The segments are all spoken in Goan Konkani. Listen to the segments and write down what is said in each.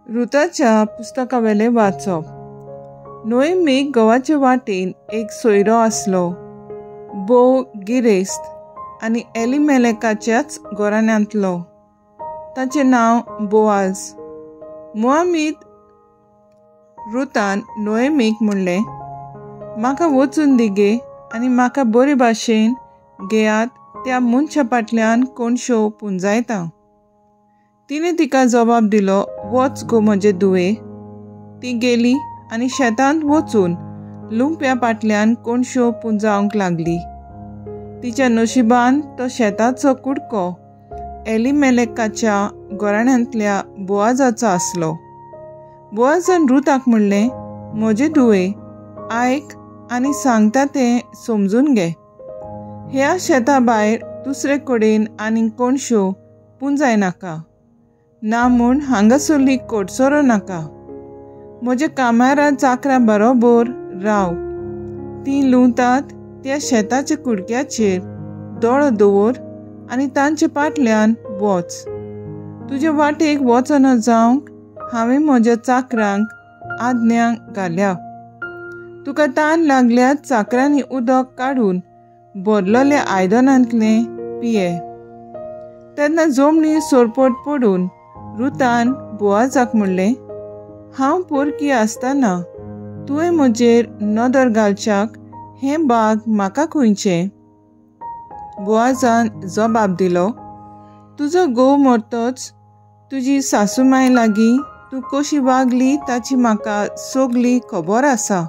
रुताच्या पुस्तकावेलें वाचप. नोएमीक घोवाचे वाटेन एक सोयरो आसलो, भोव गिरेस्त आनी एलिमेलेकाच्याच घराण्यांतलो. ताचें नांव बोआज. मोआबींत रुतान नोएमीक म्हणलें, म्हाका वचून दी गे आनी म्हाका बरे भाशेन घेयात त्या मनशा फाटल्यान कोणश्यो पुंजायता. तिणें तिका जबाब दिलो, वच गो म्हजे धुवे. ती गेली आनी शेतांत वचून लुंप्या फाटल्यान कोणश्यो पुंजावंक लागली. तिच्या नशिबान तो शेताचो कुडको एलिमेलेकाच्या घराण्यांतल्या बोआजाचो आसलो. बोआजान रुताक म्हणलें, म्हजे धुवे, आयक आनी सांगता तें समजून घे. ह्या शेता भायर दुसरे कडेन आनी कोणश्यो पुंजाय नाका, ना म्हूण हांगासरली कोटसरो नाका. म्हज्या कामारा चाकरां बरोबर राव. तीं लुंवतात त्या शेताच्या कुडक्याचेर दोळो दवर आनी तांचे फाटल्यान वच. तुजे वाटेक वचना जावंक हांवें म्हज्या चाकरांक आज्ञा घाल्या. तुका तान लागल्यार चाकरांनी उदक काडून भरलेल्या आयदनांतलें पिये. तेन्ना जमनी सरपट पडून रुतान बोआजाक म्हणलें, हांव पोरकी आसतना तुवें म्हजेर नदर घालच्याक हें बाग म्हाका खंयचें? बोआजान जबाब दिलो, तुजो घोव मरतच तुजी सासूमाय लागीं तूं कशी वागली ताची म्हाका सगली खबर आसा.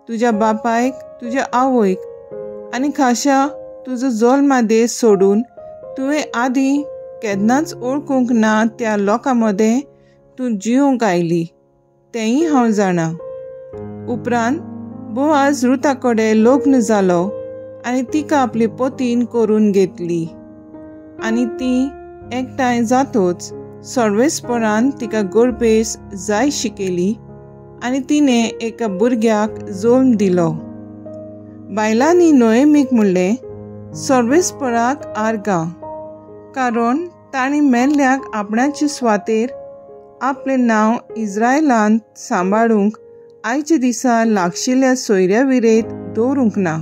तुज्या बापायक, तुज्या आवयक आनी खाशा तुजो जल्मा देश सोडून तुवें आदीं केन्नाच वळखूंक ना त्या लोकां मदें तूं जिवंक आयली तेंय हांव जाणा. उपरांत बोआज रुता कडेन लग्न जालो आनी तिका आपली पतीन करून घेतली. आनी ती एकठांय जातच सर्वेस्परान तिका गर्भेस जाय शिकयली आनी तिणें एका भुरग्याक जल्म दिलो. बायलांनी नोएमीक म्हणलें, सर्वेस्पराक आर्गां, कारण तांणी मेल्ल्याक आपणाचे सुवातेर आपलें नांव इस्रायलांत सांबाळूंक आयच्या दिसा लागशिल्ल्या सोयऱ्या विरेत दवरूंक ना.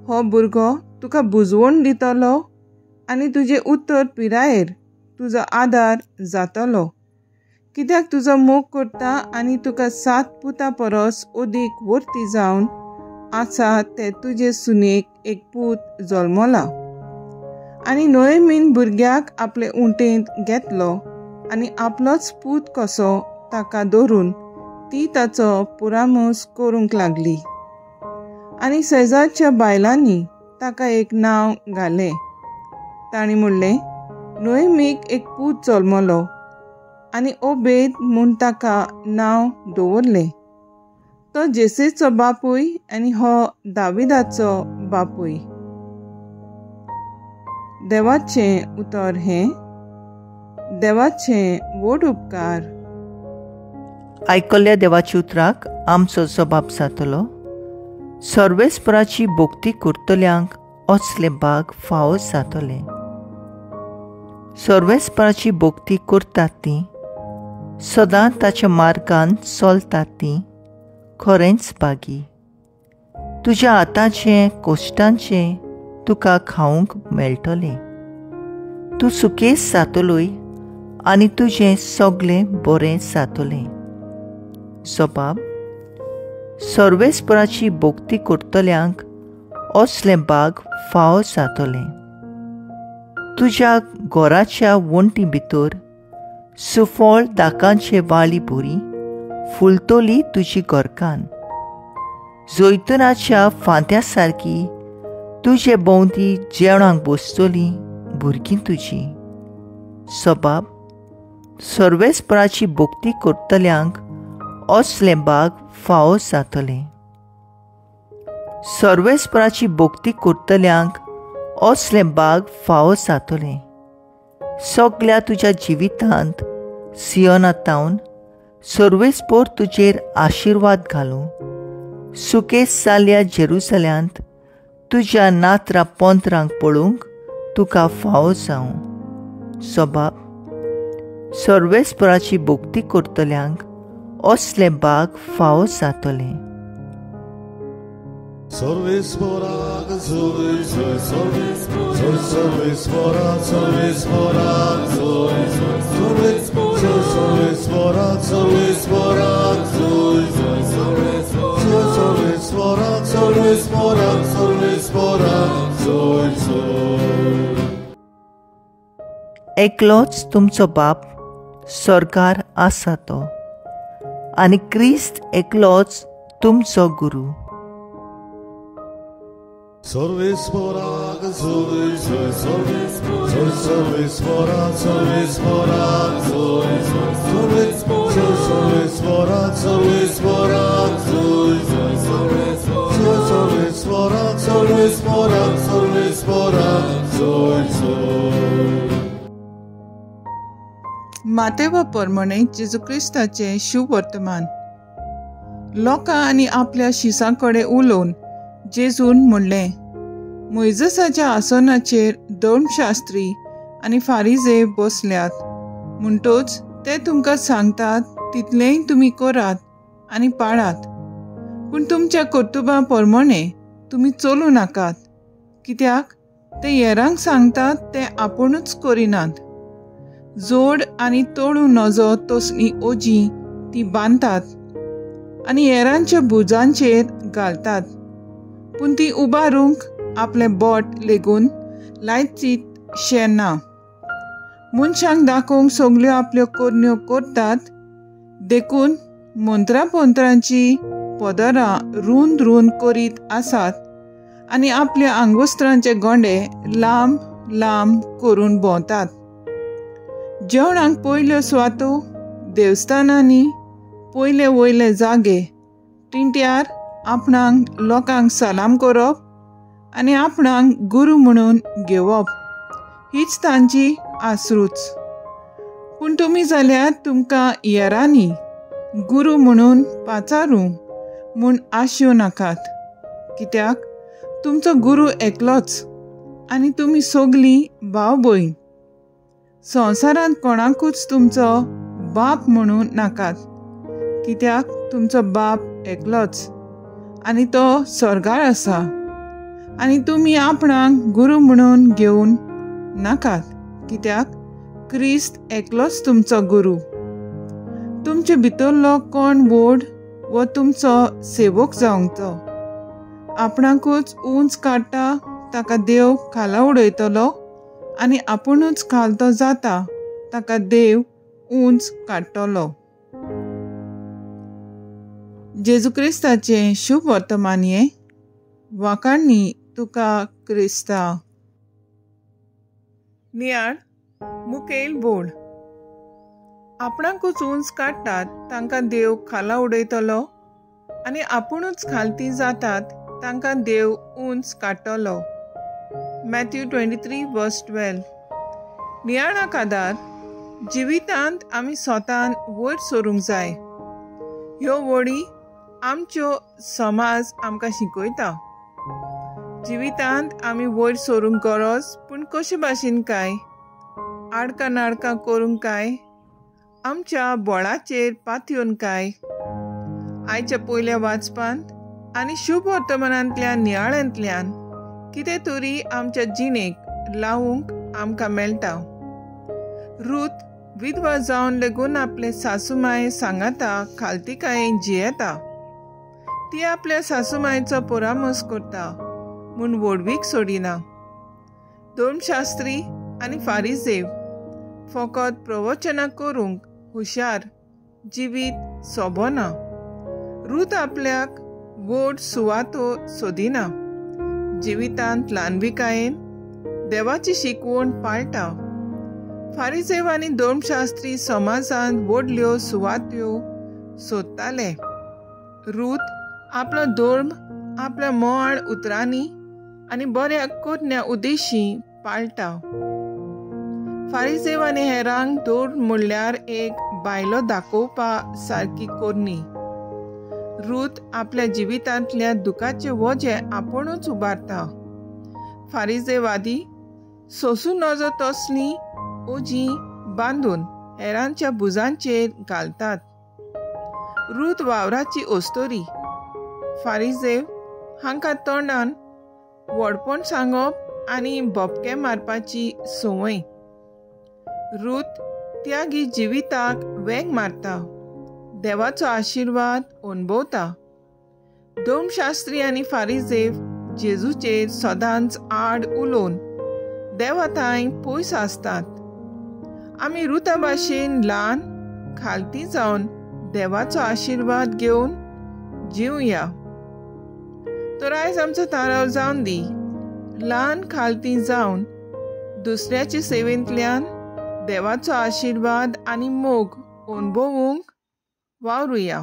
हो भुरगो तुका बुजवण दितलो आनी तुजे उत्तर पिरायेर तुजो आदार जातलो, कित्याक तुजो मोग करता आनी तुका 7 पुतां परस अदीक वर्ती जावन आसा ते तुजे सुनेक एक पूत जल्मला. आनी नोएमीन भुरग्याक आपले उंटेंत घेतलो आनी आपलोच पूत कसो ताका धरून ती ताचो पुरामोस करूंक लागली. आनी शेजारच्या बायलांनी ताका एक नांव घालें. तांणी म्हणलें, नोएमीक एक पूत जल्मलो आनी ओबेद म्हूण ताका नांव दवरलें. तो जेसेचो बापूय आनी हो दाविदाचो बापूय. देवाचें उतर हें. देवाचें व्हड उपकार. आयकल्ल्या देवाच्या उतराक आमचो जबाब जातलो. सर्वेस्पराची भक्ती करतल्यांक असले भाग फावो जातले. सर्वेस्पराची भक्ती करतात ती सदां ताच्या मार्गान चलतात ती खरेंच भागी. तुज्या हाताचें कश्टांचें तुका खावंक मेळटलें. तूं सुकेस जातलोय आनी तुजें सगळें बरें जातलें. जबाब: सर्वेस्पराची भक्ती करतल्यांक असलें भाग फावो जातलें. तुज्या घराच्या वण्टी भितर सुफळ दाकांचे वाली बरी फुलतली तुजी घरकान्न. जैतुनाच्या फांत्या सारकी तुजे भोंवती जेवणाक बसतली भुरगीं तुजी. सबाब: सर्वेस्पराची भक्ती करतल्यांक असलें भाग फावो जातलें. सर्वेस्पराची भक्ती करतल्यांक असलें भाग फावो जातलें. सगल्या तुज्या जिवितांत सियोनातावन सर्वेस्पर तुजेर आशिर्वाद घालूं. सुकेस जाल्या जेरुसल्यांत तुज्या नातरां पोंतरांक पळोवंक तुका फावो जावं. सबाब: सर्वेस्पराची भक्ती करतल्यांक असलें बाग फावो जातलें. सर्वेस्पराक जय जय सर्वेस्पराक सर्वेस्पराक जय जय सर्वेस्पराक सर्वेस्पराक जय जय सर्वेस्पराक सर्वेस्पराक सर्वेस्पराक जय जय. एकलोच तुमचो बाप सरकार आसा तो, आनी क्रिस्त एकलोच तुमचो गुरू. सर्वेस्पराक जय जय सर्वेस्पराक सर्वेस्पराक जय जय सर्वेस्पराक सर्वेस्पराक जय जय सर्वेस्पराक सर्वेस्पराक सर्वेस्पराक जय जय. मातेवा प्रमाणे जेजू क्रिस्ताचें शुभ वर्तमान. लोकां आनी आपल्या शिसां कडेन उलोवन जेजून म्हणलें, मोयजसाच्या आसनाचेर धर्मशास्त्री आनी फारिजे बसल्यात, म्हणटोच ते तुमकां सांगतात तितलेंय तुमी करात आनी पाळात, पूण तुमच्या कर्तुबां प्रमाणे तुमी चलूं नाकात, कित्याक ते हेरांक सांगतात ते आपुणूच करिनात. जोड आनी तोडूं नजो तसलीं ओजीं ती बांदतात आनी हेरांच्या भुजांचेर घालतात, पूण ती उबारूंक आपलें बोट लेगून लायचीत शें ना. मनशांक दाखोवंक सगल्यो आपल्यो करण्यो करतात, देखून मंत्रा पोंत्रांची पदरां रूंद रूंद करीत आसात आनी आपल्या आंगवस्त्रांचे गोंडे लांब लांब करून भोंवतात. जेवणाक पयल्यो सुवातो देवस्थानांनी, पयले वयले जागे, टिंट्यार आपणाक लोकांक सलाम करप आनी आपणाक गुरू म्हणून घेवप हीच तांची आसरूच. पूण तुमी जाल्यार तुमकां येरांनी गुरू म्हणून पाचारूं म्हूण आशेवं नाकात, कित्याक तुमचो गुरू एकलोच आनी तुमी सगलीं भाव भयण. संवसारांत कोणाकूच तुमचो बाप म्हणूं नाकात, कित्याक तुमचो बाप एकलोच आनी तो स्वर्गार आसा. आनी तुमी आपणाक गुरू म्हणून घेवन नाकात, कित्याक क्रिस्त एकलोच तुमचो गुरू. तुमचे भितरलो कोण व्हड वो तुमचो सेवक जावंक तो. आपणाकूच उंच काडटा ताका देव खाला उडयतलो आनी आपुणूच खालतो जाता ताका देव उंच काडटलो. जेजू क्रिस्ताचें शुभ वर्तमान हें. वाखाणणी तुका क्रिस्ता. नियाळ मुखेल बोल. आपणाकूच उंच काडटात तांकां देव खाला उडयतलो आनी आपुणूच खालती जातात तांकां देव उंच काडटलो. मॅथ्यू 23:12. नियाळाक आदार. जिवितांत आमी स्वतान वयर सरूंक जाय. ह्यो वळी आमच्यो समाज आमकां शिकयता. जिवितांत आमी वयर सरूंक गरज, पूण कशे भाशेन काय आडकां नाडकां करूंक काय आमच्या बळाचेर पातयेवन काय. आयच्या पयल्या वाचपांत आनी शुभ वर्तमानांतल्या नियाळांतल्यान कितें तरी आमच्या जिणेक लावूंक आमकां मेळटा. रूत विधवा जावन लेगून आपले सासूमाय सांगाता खालतीकायेन जियेता. ती आपल्या सासूमायचो परामर्श करता म्हूण व्हडवीक सोडिना. धर्मशास्त्री आनी फारिजेव फकत प्रवचनां करूंक हुशार, जिवीत सोबना. रूत आपल्याक व्हड सुवातो सोदिना. जिवितांत ल्हानविकायेन देवाची शिकवण पाळटा. फारिजेव आनी धर्मशास्त्री समाजांत व्हडल्यो सुवात्यो सोदताले. रूत आपलो धर्म आपल्या मोवाळ उतरांनी आनी बऱ्या करण्या उद्देशी पाळटा. फारिजेव आनी हेरांक धर्म म्हणल्यार एक बायलो दाखोवपा सारकी करणी. रूत आपल्या जिवितांतल्या दुखाचे वजें आपुणूच उबारता. फारिजेवादी सोसूं नजो तसलीं ओजीं बांदून हेरांच्या भुजांचेर घालतात. रूत वावराची ओस्तोरी. फारिजेव हांकां तोंडान व्हडपण सांगप आनी भोपके मारपाची संवय. रूत त्यागी जिविताक वेंग मारता, देवाचो आशिर्वाद अणभवता. धर्मशास्त्री आनी फारिजेव जेजूचेर सदांच आड उलोवन देवा थांय पयस आसतात. आमी रुता भाशेन ल्हान खालती जावन देवाचो आशिर्वाद घेवन जिवया. तर आयज आमचो थाराव जावन दी, ल्हान खालती जावन दुसऱ्याचे सेवेंतल्यान देवाचो आशिर्वाद आनी मोग अणभवूंक वावरुया.